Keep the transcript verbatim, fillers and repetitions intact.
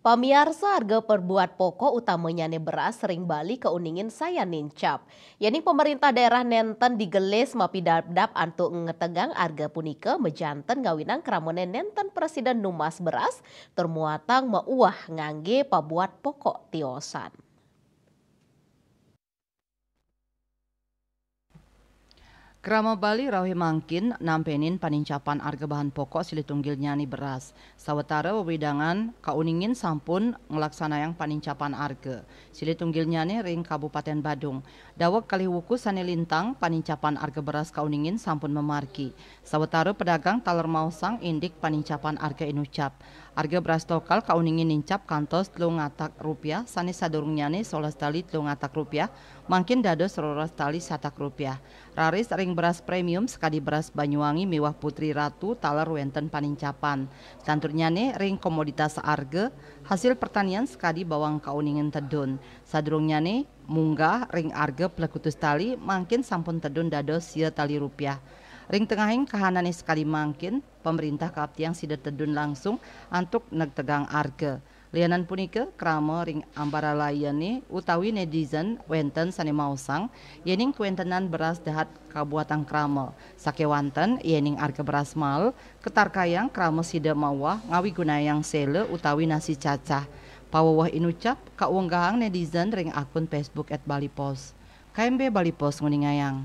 Pamiarsa, arga pabuat pokok utamanyane beras ring Bali kauningin sayan nincap. Yening pemerintah daerah nenten digelis mapidabdab antuk ngetegang arga punika, majanten ngawinang kramane nenten prasida numbas beras tur muatang mauwah ngangge pabuat pokok tiosan. Krama Bali rauh mangkin nampenin panincapan arga bahan pokok silih tunggilnyane beras, sawatara wewidangan kauningin sampun nglaksanayang panincapan arga silih tunggilnyane ring Kabupaten Badung. Daweg kalih wuku sane lintang, panincapan arga beras kauningin sampun mamargi, sawatara pedagang taler maosang indik panincapan arga inucap. Arga beras lokal kauningin nincap kantos telung atak rupiah, sane sadurungnyane solas tali telung atak rupiah, mangkin dados roras tali satak rupiah. Raris ring beras premium sakadi beras Banyuwangi miwah Putri Ratu taler wenten panincapan. Lanturnyane ring komoditas arga, hasil pertanian sakadi bawang kauningin tedun. Sadurungnyane munggah ring arga plekutus tali, mangkin sampun tedun dados sia tali rupiah. Ring tengahing kahanane sakadi mangkin, pamerintah kaaptiang sida tedun langsung antuk negtegang arga. Lianan punika, krama ring ambaralayane utawi netizen wenten sane maosang, yening kawentenan beras dahat kabuatang krama. Sakewanten, yening arga beras mael, katarkayang krama sida mauwah ngawigunayang sela utawi nasi cacah. Paweweh inucap kaunggahang netizen ring akun Facebook at Bali Post. K M B Bali Post nguningayang.